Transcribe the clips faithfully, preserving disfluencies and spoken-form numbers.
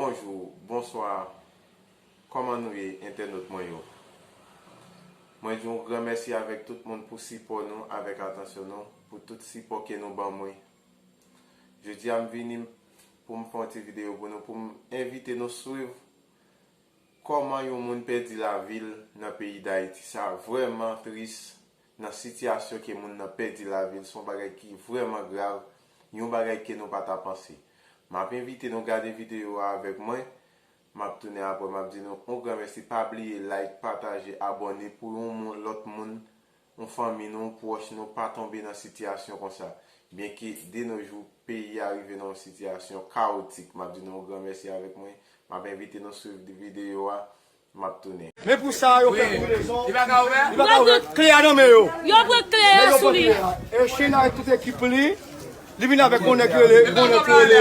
Bonjou, bonswa. Kòman nou ye, entènot mwen yo? Mwen di yon gran mèsi avèk tout moun pou sipò nou, avèk atansyon nou, pou tout sipò ke nou ban mwen. Jodi a m vini pou m fè yon ti videyo pou nou, pou m envite nou swiv kòman yon moun pèdi lavi l nan peyi Dayiti. Sa vrèman tris nan sitiyasyon ke moun nan pèdi lavi l. Se yon bagay ki vrèman grav, yon bagay ke nou pa ta panse. M ap envite nou gade videyo a avèk mwen. M ap tounen apre, m ap di nou yon gran mèsi. Pa bliye like, pataje, abòne pou yon moun, lòt moun, yon fanmi nou, yon pwòch nou pa tonbe nan sitiyasyon konsa. Byenke de no jou, peyi a rive nan yon sitiyasyon kawotik. M ap di nou yon gran mèsi avèk mwen. M ap envite nou swiv videyo a. M ap tounen. Men pou sa, yo fè kombinezon. Li pa ka ouvè? Li pa ka ouvè. Kle a nan men yo. Yo pran kle a sou li. E Chine avèk tout ekip li, li vin avèk yon nèg ki rele, yon nèg ki rele,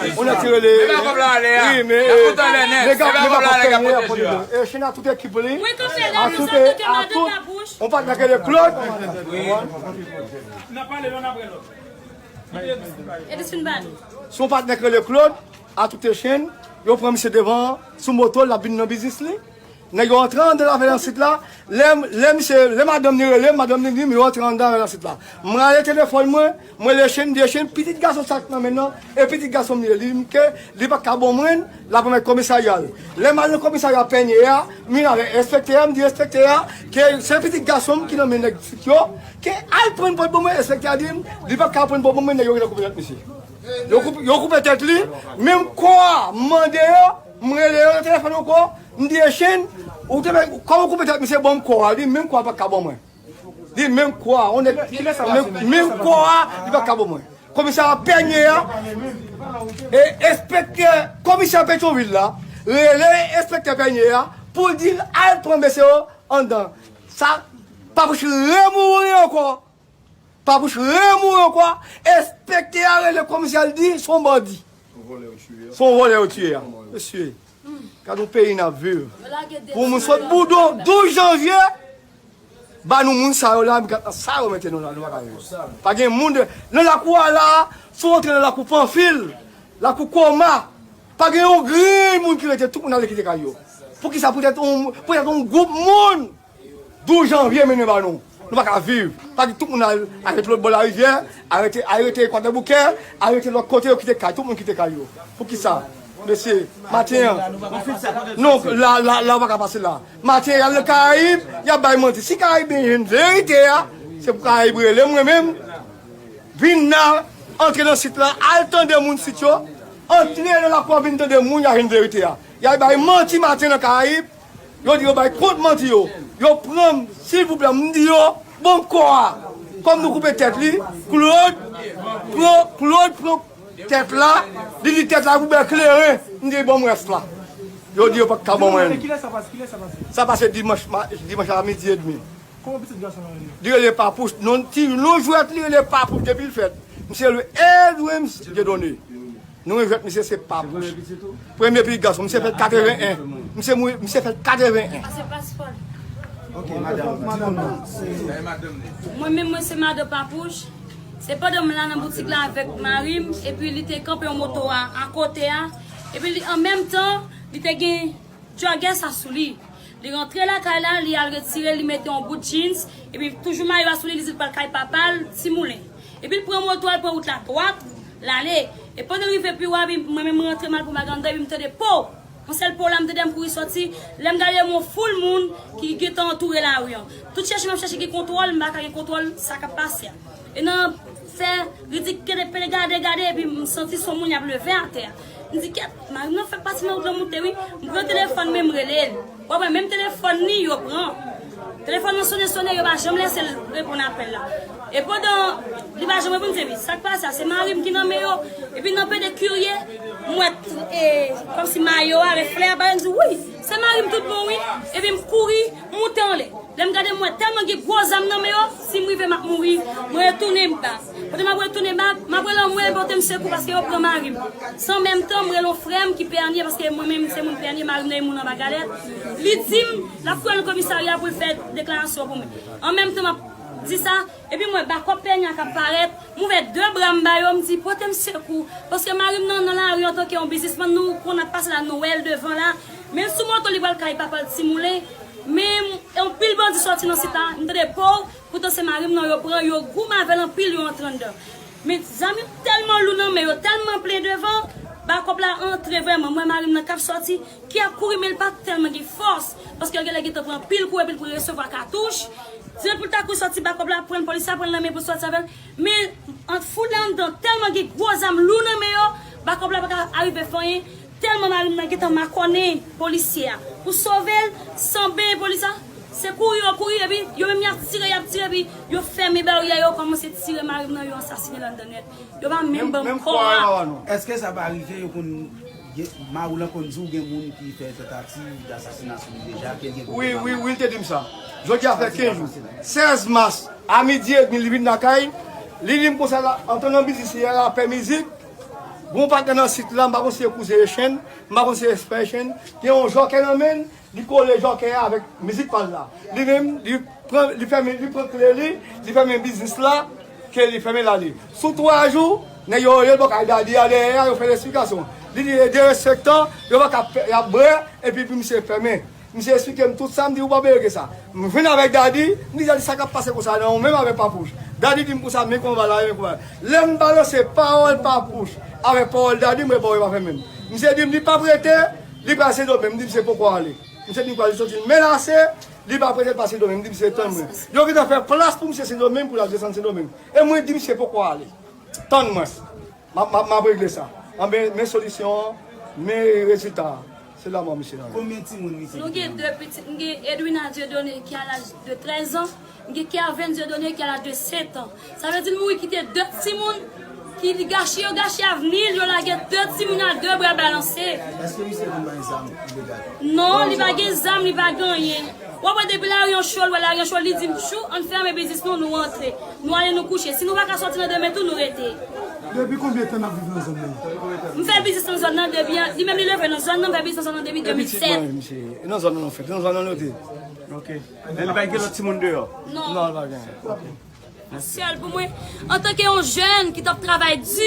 yon nèg ki rele. Wi, men, e, nèg ap, nèg ap ap fè yon kombinezon. E Chine ak tout ekip li, a tout, a tout, yon patnè ki rele Claude. Se yon patnè ki rele Claude, a tout echenn, yo pran misye devan, sou moto, l ap vin nan biznis li. Nèg yo antre anndan lavèlansit la. Lè, lè misye, lè madanm ni rele m, madanm ni di m, yo antre anndan lavèlansit la. M rale telefòn mwen, mwen rele Chen, m di Chen, pitit gason sa k nan men nan, e pitit gason m li ye. Li di m ke li pa ka ban mwen l, l ap remèt komisarya l. Lè m al nan komisarya Pènye a, m vin avèk enspektè a, m di enspektè a ke se pitit gason m ki nan men nèg sit yo, ke al pran pòt ban mwen, enspektè a di m, li pa ka pran pòt ban mwen, nèg yo gentan koupe tèt misye. Yo koupe, yo koupe tèt li, menm kò a, m mande yo, m rele yo nan telefòn ankò, m di Echenn, ou te, kòman w koupe tèt misye, ban m kò a, li di menm kò a pa ka ban mwen. Li di menm kò a, on nèg, menm, menm kò a, li pa ka ban mwen. Komisè a Pènye a, e enspektè, komisè Petyonvil la, rele enspektè Pènye a, pou l di l al pran mesye yo anndan. Sa, Papouch remouri ankò. Papouch remouri ankò. Enspektè a rele komisè a, l di se yon bandi. Se yon vòlè yo tiye a. Mesye, gade yon peyi n ap viv. Pou moun sot Boudon, douz janvye, ba nou moun sa yo la, gad nan sa yo mete nou la, nou pa ka viv. Pa gen moun de, nan lakou a la, si w antre nan lakou Panfil, lakou Koma, pa gen yon grenn moun ki rete, tout moun ale kite kay yo. Poukisa? Poutèt yon, poutèt yon gwoup moun. Douz janvye mennen ba nou. Nou pa ka viv. Pa di tout moun al arete lòt bò larivyè, arete, arete Kwadèboukè, arete lòt kote yo kite kay, tout moun kite kay yo. Poukisa? Mesye, maten an. Non, la, la, la, ou pa ka pase la. Maten an, y al nan Karayib, y ap bay manti. Si Karayib jwenn verite a, se pou Karayib rele mwen menm. Vin la, antre nan sit la, al tande moun sit yo, antre nan lakou a, vin tande moun, y a jwenn verite a. Y al bay manti maten nan Karayib, yo di yo bay kont manti yo. Yo pran m, silvouplè, m di yo, bon kò a. Kòm nou koupe tèt li, Claude, pran, Claude pran tèt la, li di tèt la pou bèl kleren, m di bon m rès la. Yo di yo pa ka ban mwen. Kilè sa pase? Kilè sa pase? Sa pase dimanch, ma-, dimanch a midi edmi. Kòman pitit gason an rele? Li rele Papouch. Non, ti non jwèt li rele Papouch depi l fèt. Misye rele Edwins Dieudonné. Non jwèt misye se Papouch. Se premye pitit ou? Premye pitit gason. Misye fèt katreven en. Misye mouri, misye fèt katreven en. A, se paspò l. Ok, madanm. Mwen menm, mwen se madan Papouch. Se pandan m la nan boutik la avèk mari m, epi li te kanpe yon moto a akote a. Epi li, an menm tan, li te gen jògè sa sou li. Li rantre lakay la, li al retire, li mete yon bout jeans, epi toujou mayo a sou li, li di l pral kay papa l, Ti Moulen. Epi l pran moto a, l pran wout la dwat, l ale. E pandan l rive pi wo a, epi mwen menm mwen rantre m al pran bagay anndan, epi m tande po! Yon sèl po la, m tande m kouri sòti. Lè m gade, yon foul moun ki gentan antoure lari an. Tout chèche m ap chèche gen kontwòl, m pa ka gen kontwòl sa k ap pase a. E nan fè ridik kede pede gade, gade, epi m santi se yon moun y ap leve atè a. M di, "Kèt, mari m nan fè pati nan wout lan moute wi." M pran telefòn men m rele l. W ap wè, menm telefòn li, yo pran. Telefòn nan sonnen, sonnen, yo pa janm lese l reponn apèl la. E pandan li pa janm reponn, m di, "Sa k pase a, se mari m ki nan men yo." Epi nan pede kirye, m wè, e, kòmsi mayo a, avèk flè a, bagay, m di, "Wi, se mari m tout bon wi." Epi m kouri, m moute anlè. Lè m gade, m wè tèlman gen gwo zam nan men yo, si m rive, m ap mouri. Mwen retounen m ba. Kote m ap retounen m ba, m ap rele anmwe pote m sekou paske yo pran mari m. San menm tan, m rele yon frè m ki Pènye, paske mwen menm se moun Pènye, mari m nan yon moun anba galèt. Li di m, l ap kouri nan komisarya pou l fè deklarasyon pou mwen. An menm tan, m ap Di sa, epi m wè bakòp pènya k ap parèt, m ouvè de bra m ba yo, m di, pote m sekou. Paske mari m nan, nan lari antanke yon biznismann, nou konn ap pase la, nou wè l devan la. Men sou moto, li pral kay papa l Ti Moulen. Men yon pil bandi sòti nan sit la, m tande pow, poutan se mari m nan yo pran, yo goumen avè l anpil, yo antre anndan. Men zam yo tèlman lou nan men yo, tèlman plen devan, bakòp la antre vrèman. M wè mari m nan k ap sòti, ki ap kouri, men l pa tèlman gen fòs, paske l genlè gentan pran pil kou epi l pral resevwa katouch. Dimanch pou l ta kouri sòti, bakòp la pran polis la, pran l nan men pou l sòti avè l. Men ant foul la anndan, tèlman gen gwo zam lou nan men yo, bakòp la pa ka arive fè anyen, tèlman mari m nan gentan makònen polisye a. Pou sove l, san benyen polis la, se kouri yo kouri, epi yo menm y ap tire, y ap tire, epi yo fèmen baryè yo, kòmanse tire mari m nan, yo ansasinen l anndan nèt. Yo pa menm ban m kò a. Èske sa pa rive yo konn, gen, mari w lan konn di w gen moun ki fè tantativ d asasina sou li deja, ke l gen pwoblèm ak... Wi, wi, wi, l te di m sa. Jodi a fè kenz jou. Sèz mas, a midi edmi, li vin lakay, li di m konsa, la, antre nan biznis li a, l ap fè mizik. Gon patnè nan sit la, m pa konn si se kouzen Echenn, m pa konn si se espè Echenn, gen yon jòkè nan men l, li kole jòkè a avèk mizik pa l la. Li menm, li pran, li fèmen, li pran kle li, li fèmen biznis la, ke li fèmen l ale. Sou twa jou, nèg yo rele l bò kay Dadi a dèyè a, yo fè l esplikasyon. Li di, e derespektan, yo pa ka fè, y ap brè, epi pou misye fèmen. Misye esplike m tout sa, m di, ou pa bezwen ke sa. M vin avèk Dadi, m di, Dadi, sa k ap pase konsa, non, menm avèk Papouch. Dadi di m konsa, men konba la, men konba la. Lè m balanse pawòl Papouch avèk pawòl Dadi, m wè bò yo pa fèmen m. Misye di m, li p ap rete, li pral Sendomeng. M di, misye poko ale. Misye di m kwa li santi l menase, li pa prete l pa Sendomeng. M di misye tann mwen. Yo gentan fè plas pou misye Sendomeng pou l al desann Sendomeng. E mwen di misye poko ale. Tann mwen. M ap, m ap, m ap regle sa. Anben, men solisyon an, men rezilta a. Se lanmò misye nan. Konbyen timoun misye kite nan men? Nou gen de pitit. M gen Edwina Dieudonné ki a laj de trèz an. M gen Kerven Dieudonné ki a laj de sèt an. Sa vle di l mouri kite de timoun ki li gache, yo gache avni l, yo lage de timoun a de bra balanse. Èske misye konn bay zam ilegal? Non, li pa gen zam, li pa gen anyen. W ap wè depi lari an cho, l wè lari an cho, li di m, tchou, ann fèmen biznis nou, nou antre. Nou ale, nou kouche. Si nou pa ka sòti nan demen tou, nou rete. Depi konbyen tan n ap viv nan zòn nan? M fè biznis nan zòn nan depi, li menm li leve nan zòn nan, m fè biznis nan zòn nan depi de mil sèt. Epi ti mwen, misye, e nan zòn nan nou fèt, e nan zòn nan nou te. Ok. Men li pa gen lòt timoun deyò? Non. Non, li pa gen. Ok. Sèl pou mwen, antanke yon jèn ki t ap travay di,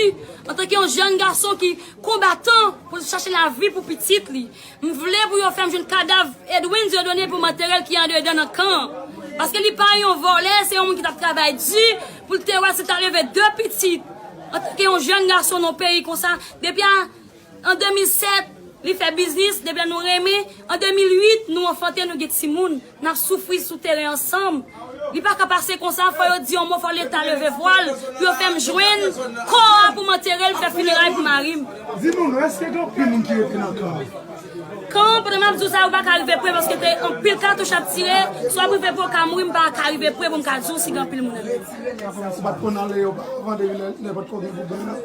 antanke yon jèn gason ki konbatan pou l chache lavi pou pitit li, m vle pou yo fè m jwenn kadav Edwin Dieudonné pou m antere l ki andedan nan kan an. Paske li pa yon vòlè, se yon moun ki t ap travay di pou l te wè si l ta leve de pitit. Antanke yon jèn gason nan yon peyi konsa, depi a An de mil sèt, li fè biznis, depi lè nou renmen. An de mil uit, nou anfante, nou gen timoun. N ap soufri sou teren ansanm. Li pa ka pase konsa, fò yo di yon mo, fò Leta leve vwa l, pou yo fè m jwenn kò a pou m antere l, fè fineray pou mari m. Di nou non, èske gen anpil moun ki rete nan kan an? Kan an, pandan m ap di w sa, ou pa ka rive pre, paske te anpil katouch ap tire, si w ap rive pre, w ka mouri, m pa ka rive pre pou m ka di w si gen anpil moun andedan. Ou pa t konn ale yo, pa vande lè, lè pa t ko gen pwoblèm nan?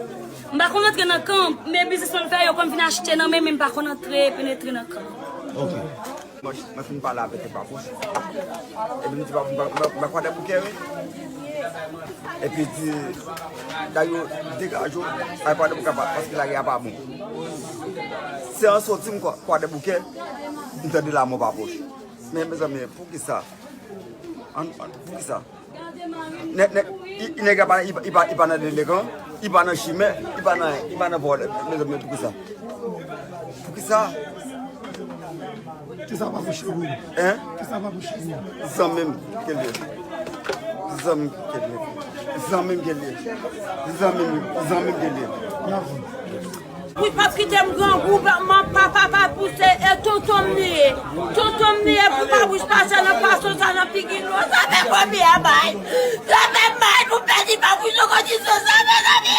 M pa konn antre nan kan, men biznis mwen fè yo konn vin achte nan men, men m pa konn antre, penetre nan kan. Ok. Mwen, mwen fin pale avèk Papouch. Epi m di Papouch, m pa, m pa, m pa Kwadèboukè, wi. Epi di, Dayo, degaje w, al Kwadèboukè pa, paske lari a pa bon. Se an soti m Kwa-, Kwadèboukè, m tande lanmò Papouch. Men, mezanmi, poukisa? An, an, poukisa? Nèg, nèg, i, i nèg la pa, i, i pa, i pa nan delekan, i pa nan chimè, i pa nan, i pa nan vòlè. Mezanmi, poukisa? Poukisa? Kisa pa pou cheri? Hein? Kisa pa pou cheri? Zanmi m ke l ye. Zanmi m ke l ye. Zanmi m ke l ye. Zanmi m, zanmi m ke l ye. Wi, p ap kite m grangou, pa, pa, pa, pa pouse, e tonton m li ye. Tonton m li ye pou Papouch pase nan pwason sa nan figi nou. Sa fè konbyen a bay? Sa fè bay nou pèdi Papouch nan kondisyon sa, mezanmi.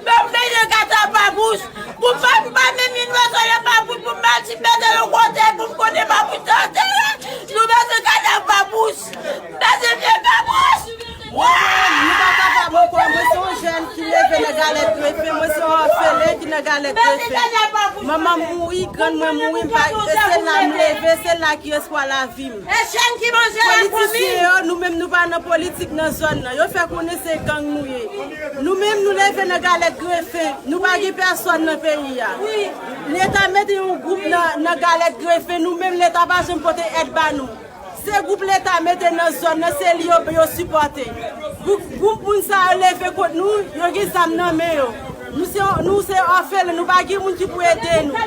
Men m byen gate Papouch. Pou m pa, m pa menm yon nwa sòlè Papouch, pou m al ti pete yon kote, pou m konnen Papouch nan teren. Nou bezwen gade Papouch. M bezwen vye Papouch. Nou pa kapab ankò. Mwen se yon jèn ki leve nan Galèt Grefen. Mwen se yon òfelen ki nan Galèt Grefen. Manman m mouri, grann mwen mouri, m pa, e se la m leve, se la ki espwa lavi m. Politisyen yo, nou menm nou pa nan politik nan zòn nan. Yo fè konnen se gang nou ye. Nou menm nou leve nan Galèt Grefen. Nou pa gen pèsòn nan peyi a. Leta mete yon gwoup nan, nan Galèt Grefen. Nou menm Leta pa janm pote èd ba nou. Se gwoup Leta mete nan zòn nan, se li yo, yo sipòte. Gwoup, gwoup moun sa yo leve kont nou, yo gen zam nan men yo. Nou se, nou se òfelin, nou pa gen moun ki pou ede nou.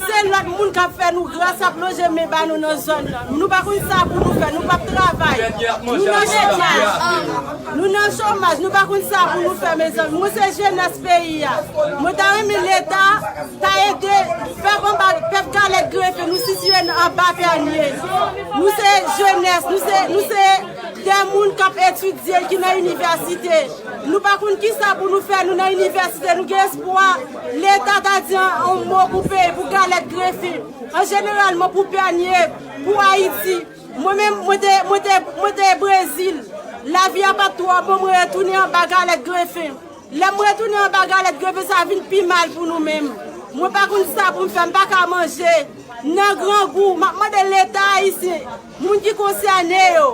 Se lòt moun k ap fè nou gras, k ap lonje men ba nou nan zòn nan. Nou pa konn sa pou nou fè, nou p ap travay. Nou nan chomaj. Nou nan chomaj, nou pa konn sa pou nou fè, mezanmi. Mwen se jenès peyi a. Mwen ta renmen Leta ta ede pèp anba, pèp Galèt Grefen, nou sitiye anba Pènye. Nou se jenès, nou se, nou se de moun k ap etidye, ki nan inivèsite. Nou pa konn kisa pou nou fè, nou nan inivèsite, nou gen espwa Leta ta di yon mo pou peyi, pou Galèt Grefen. An jeneralman pou Pènye, pou Ayiti. Mwen menm, mwen te, mwen te, mwen te Brezil. Lavi a pa t twò bon, mwen retounen anba Galèt Grefen. Lè m retounen anba Galèt Grefen, sa vin pi mal pou nou menm. Mwen pa konn sa pou m fè, m pa ka manje. M nan grangou, m ap mande Leta ayisyen, moun ki konsène yo.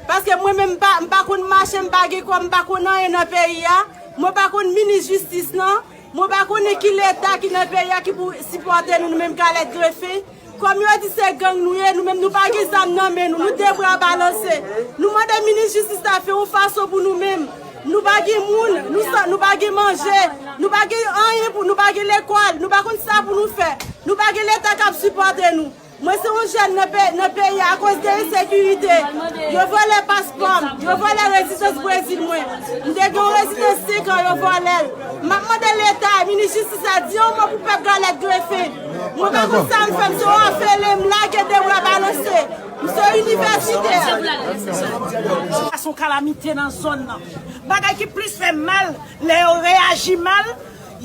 Paske mwen menm, m pa, m pa konn mache, m pa gen kòb, m pa konn anyen nan peyi a. Mwen pa konn minis jistis lan. Mwen pa konnen ki Leta ki nan peyi a ki pou sipòte nou, nou menm Galèt Grefen. Kòm yo di se gang nou ye, nou menm nou pa gen zam nan men nou, nou de bra balanse. Nou mande minis jistis la fè yon fason pou nou menm. Nou pa gen moun, nou san, nou pa gen manje, nou pa gen anyen pou, nou pa gen lekòl, nou pa konn sa pou nou fè. Nou pa gen Leta k ap sipòte nou. Mwen se yon jèn nan pe-, nan peyi a, akoz de ensekirite. Yo vòlè paspò m, yo vòlè rezidans Brezil mwen. M te gen yon rezidans senk an, yo vòlè l. M ap mande Leta, minis jistis la, di yon mo pou pèp Galèt Grefen. Mwen pa konn sa m fè, m se yon òfelin, m lage de bra balanse. M se yon inivèsitè. Sa se yon kalamite nan zòn nan. Bagay ki plis fè m mal, lè yo reyaji mal,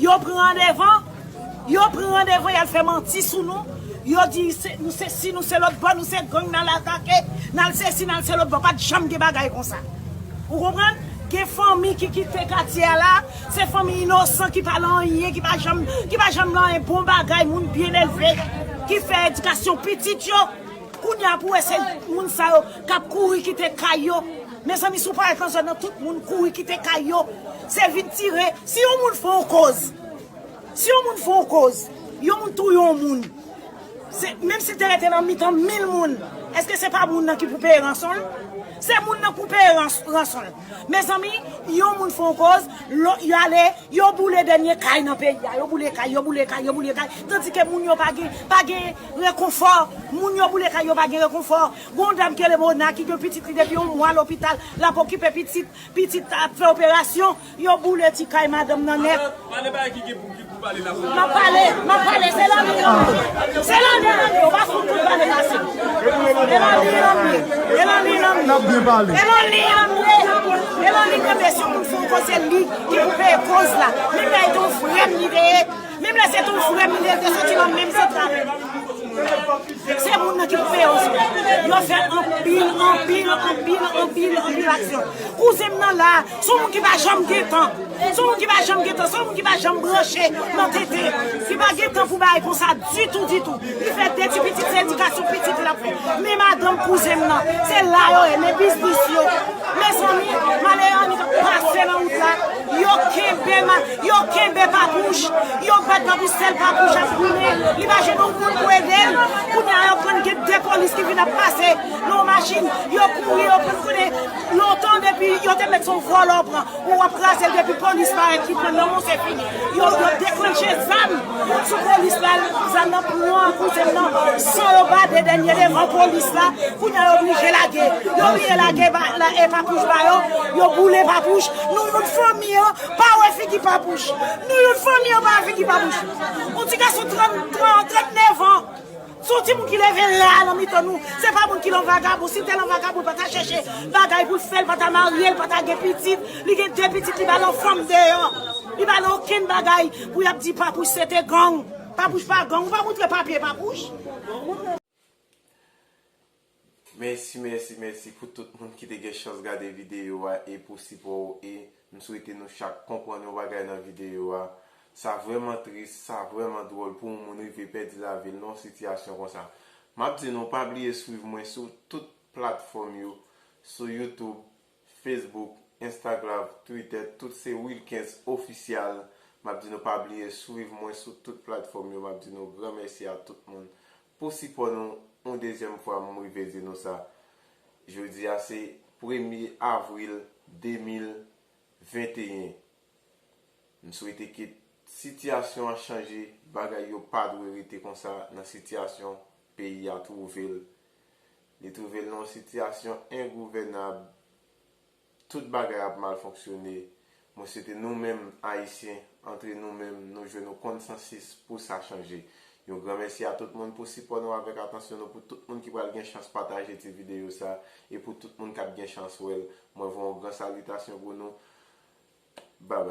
yo pran devan, yo pran devan, y al fè manti sou nou. Yo di se, nou se si, nou se lòt bò, nou se gang, n al atake, n al se si, n al se lòt bò. Pa t janm gen bagay konsa. Ou konprann? Gen fanmi ki kite katye a la, se fanmi inosan ki pa nan anyen, ki pa janm, ki pa janm nan anyen bon bagay, moun byen elve, ki fè edikasyon pitit yo. Kounye a pou wè se moun sa yo k ap kouri kite kay yo. Mezanmi, si w parèt nan zòn nan, tout moun kouri kite kay yo. Se vin tire. Si yon moun fè yon koz, si yon moun fè yon koz, yon moun touye yon moun, se, menm si l te rete nan mitan mil moun, èske se pa moun nan ki pou peye ranson l? Se moun nan pou peye rans-, ranson l. Mezanmi, yon moun fè yon koz, lòt yo ale, yo boule dènye kay nan peyi a. Yo boule kay, yo boule kay, yo boule kay. Tandike moun yo pa gen, pa gen rekonfò. Moun yo boule kay yo, pa gen rekonfò. Gon dam ki rele Mona ki gen pitit li depi yon mwa lopital, l ap okipe pitit, pitit ap fè operasyon, yo boule ti kay madanm nan nèt. Pale, pale bagay ki gen pou, ki pou pale la. M ap pale, m ap pale, se lòt li nan mwen. Se lòt li nan mwen, ou pa fout tout pale pase. E lòt li nan mwen, e lòt li nan mwen. N ap byen pale. E lòt li nan mwen, e lòt li nan mwen, si yon moun fè yon koze li ki pou peye koz la. Menm lè se yon frè m li te ye, menm lè se te yon frè m li te ye, l te soti nan menm zantray. Se moun nan ki pou peye yo. Yo fè anpil, anpil, anpil, anpil, anpil aksyon. Kouzen m nan la, se yon moun ki pa janm gen tan. Se yon moun ki pa janm gen tan, se yon moun ki pa janm branche nan tete. Li pa gen tan pou bagay konsa ditou, ditou. Li fè de ti pitit, se edikasyon pitit l ap fè. Men madanm kouzen m nan, se la yo ye, men biznis yo. Mezanmi, malere annik ap pase nan wout la. Yo kenbe ma-, yo kenbe Papouch. Yo bat Papouch, sèl Papouch ap goumen. Li pa jwenn yon moun pou ede l. Kounye a, yo konn gen de polis ki vin ap pase nan yon machin. Yo kouri, yo konn konnen lontan depi yo te mèt se yon vòlò pran. Ou ap kraze l depi polis parèt ki pran nan men w, se fini. Yo, yo deklanche zam sou polis la, zam nan pran kouzen m nan, san yo bade dènye devan polis la. Kounye a yo blije lage. Yo bliye lage ba, la, e Papouch ba yo. Yo boule Papouch. Nou youn fanmi an pa wè figi Papouch. Nou youn fanmi an pa wè figi Papouch. Yon ti gason trant, trant, trannèf an. Se yon timoun ki leve la nan mitan nou. Se pa moun ki lan vagabon. Si l te lan vagabon, l pa ta chèche bagay pou l fè, l pa ta marye, l pa ta gen pitit. Li gen de pitit, li pa lan fanm deyò. Li pa lan okenn bagay pou y ap di Papouch se te gang. Papouch pa gang. Ou pa montre papye Papouch. Mèsi, mèsi, mèsi pou tout moun ki te gen chans gade videyo a e pou sipò w. E m swete nou chak konprann yon bagay nan videyo a. Sa vrèman tris, sa vrèman dwòl pou yon moun rive pèdi lavi l nan yon sitiyasyon konsa. M ap di nou pa bliye swiv mwen sou tout platfòm yo, sou YouTube, Facebook, Instagram, Twitter, tout se Wilkens Official. M ap di nou pa bliye swiv mwen sou tout platfòm yo. M ap di nou gran mèsi a tout moun pou sipò nou. Yon dezyèm fwa, m rive di nou sa. Jodi a se premye avril de mil venteyen. M swete ke sitiyasyon an chanje, bagay yo pa dwe rete konsa nan sitiyasyon peyi a twouve l. Li twouve l nan yon sitiyasyon engouvènab. Tout bagay ap mal fonksyone. Mwen swete nou menm Ayisyen, antre nou menm, nou jwenn yon konsansis pou sa chanje. Yon gran mèsi a tout moun pou sipò nou avèk atansyon nou, pou tout moun ki pral gen chans pataje ti videyo sa, e pou tout moun k ap gen chans wè l. Mwen voye yon gran salitasyon pou nou. Babay.